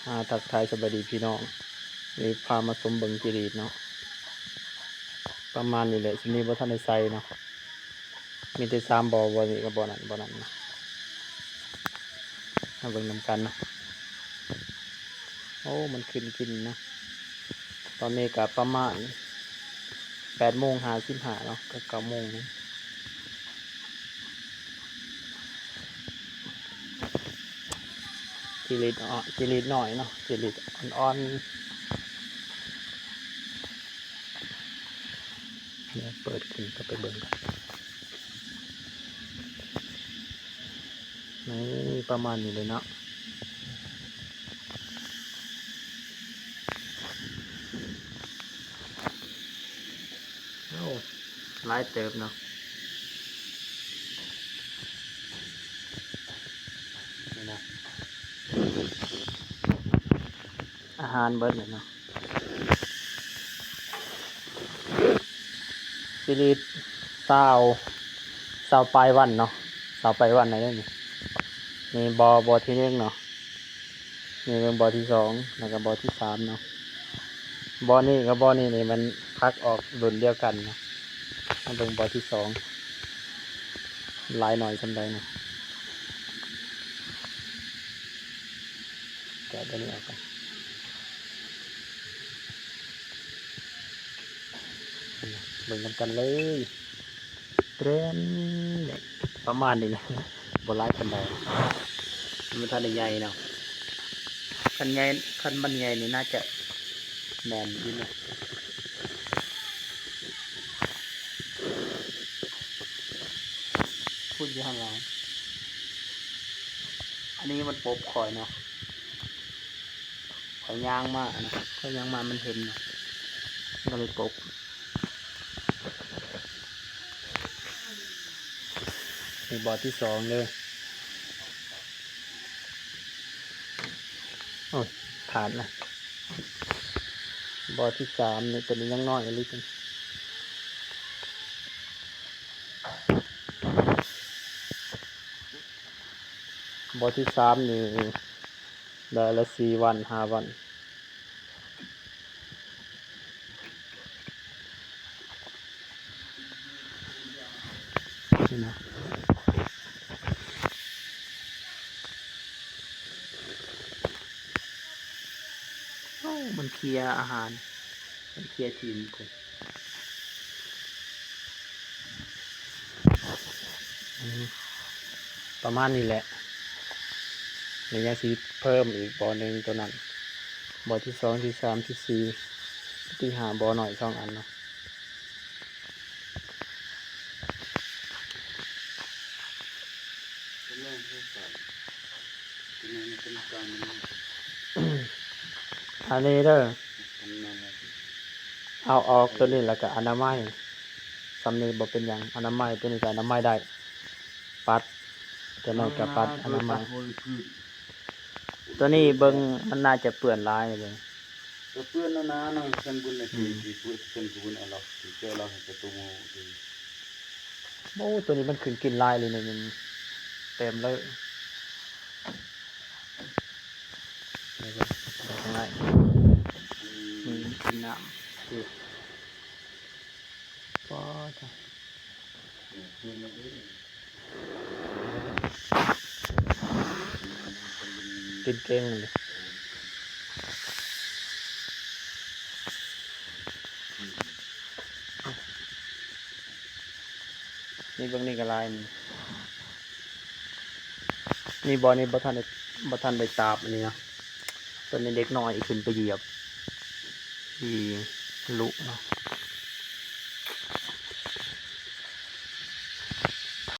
ອາ ທັກທາຍສະບາຍດີພີ່ນ້ອງ, ນີ້ພາມາຊົມເບິ່ງຈີຣີດເນາະ, ປະມານນີ້ແຫຼະ. ຊຸດນີ້ບໍ່ທັນໄດ້ໃສ່ເນາະ, ມີແຕ່ສາມບໍ່, ບໍ່ນີ້ກັບບໍ່ນັ້ນ, ບໍ່ນັ້ນເນາະ. ມາເບິ່ງນຳກັນເນາະ. ໂອ້ ມັນຂຶ້ນກິນເນາະ. ຕອນນີ້ກໍປະມານແປດໂມງຫ້າສິບຫ້າເນາະ ກັບເກົ້າໂມງນີ້. ຈີຣີດ ອ- ຈີຣີດນ້ອຍເນາະ, ຈີຣີດອ່ອນໆ. ດຽວເປີດຂຶ້ນເຂົ້າໄປເບິ່ງກ່ອນ. ນີ້ ປະມານນີ້ເລີຍເນາະ. ໂອ້ ຫຼາຍເຕີບເນາະ. ນີ້ນະ ອາຫານເບິດແລ້ວເນາະ. ຈີຣີດຊາວ ຊາວປາຍວັນເນາະ, ຊາວປາຍວັນແລ້ວເດ້ນີ້. ນີ້ບໍ່ ບໍ່ທີໜຶ່ງເນາະ, ນີ້ເບິ່ງບໍ່ທີສອງ ແລ້ວກໍບໍ່ທີສາມເນາະ. ບໍ່ນີ້ກັບບໍ່ນີ້ນີ້ມັນຟັກອອກລຸ້ນດຽວກັນເນາະ. ມາເບິ່ງບໍ່ທີສອງ ຫຼາຍໜ້ອຍສ່ຳໃດເນາະ. ແກະຕົວນີ້ອອກກ່ອນ ເບິ່ງນຳກັນເລີຍ. ເຕຣນ ປະມານນີ້ແຫຼະ ບໍ່ຫຼາຍປານໃດ, ມັນບໍ່ທັນໄດ້ໃຫຍ່ເນາະ. ຄັນໃຫຍ່ ຄັນມັນໃຫຍ່ນີ້ໜ້າຈະແມ່ນຢູ່ເນາະ. ພຸ້ນຢູ່ທາງຫຼັງ. ອັນນີ້ມັນປົບຂ້ອຍເນາະ, ຂ້ອຍຍ່າງມານະ, ຂ້ອຍຍ່າງມາມັນເຫັນເນາະ, ມັນກໍເລີຍປົບ. ນີ້ບໍ່ທີສອງເດີ. ໂອ້ຍ ຂາດລະ. ບໍ່ທີສາມນີ້ ຕົວນີ້ຍັງນ້ອຍອີ່ຫຼີ. ບໍ່ທີສາມນີ້ ໄດ້ລະສີ່ວັນ ຫ້າວັນ. ນີ້ນະ. ໂອ້ ມັນເຄຍອາຫານ ມັນເຄຍຖິ້ມ. ອືມ ປະມານນີ້ແຫຼະ. ແລ້ວຍັງຊິເພີ່ມອີກບໍ່ໜຶ່ງ ຕົວນັ້ນ ບໍ່ທີສອງ ທີສາມ ທີສີ່ ທີຫ້າ ບໍ່ນ້ອຍສອງອັນເນາະ. ອັນນີ້ເດີ ເອົາອອກຕົວນີ້ແລ້ວກະອະນາໄມ. ສ່ຳນີ້ບໍ່ເປັນຫຍັງ, ອະນາໄມ ຕົວນີ້ກະອະນາໄມໄດ້. ປັດ ຕົວນັ້ນກະປັດອະນາໄມ. ຕົວນີ້ເບິ່ງມັນໜ້າຈະເປື້ອນຫຼາຍເລີຍ. ກໍເປື້ອນນານາ ເຊິ່ງບຸນນະ ອືມ ທີ່ເປື້ອນຄືບຸນອະລັກ ທີ່ເຈົ້າລັກໃຫ້ປະຕູ. ໂອ້ ຕົວນີ້ມັນຂຶ້ນກິນຫຼາຍເລີຍນີ້ ມັນເຕັມເລີຍ. ໄປເບິ່ງ ໄປທາງໃນ ອືມ ມັນກິນນ້ຳ ປາດ ກິນເກັ່ງເລີຍ. ນີ້ເບິ່ງນີ້ກໍຫຼາຍນີ້. ນີ້ບໍ່ ນີ້ບໍ່ທັນໄດ້ ບໍ່ທັນໄດ້ຕາບອັນນີ້ນະ. ຕົວນີ້ເດັກນ້ອຍຂຶ້ນໄປຢຽບ ອີລຸເນາະ.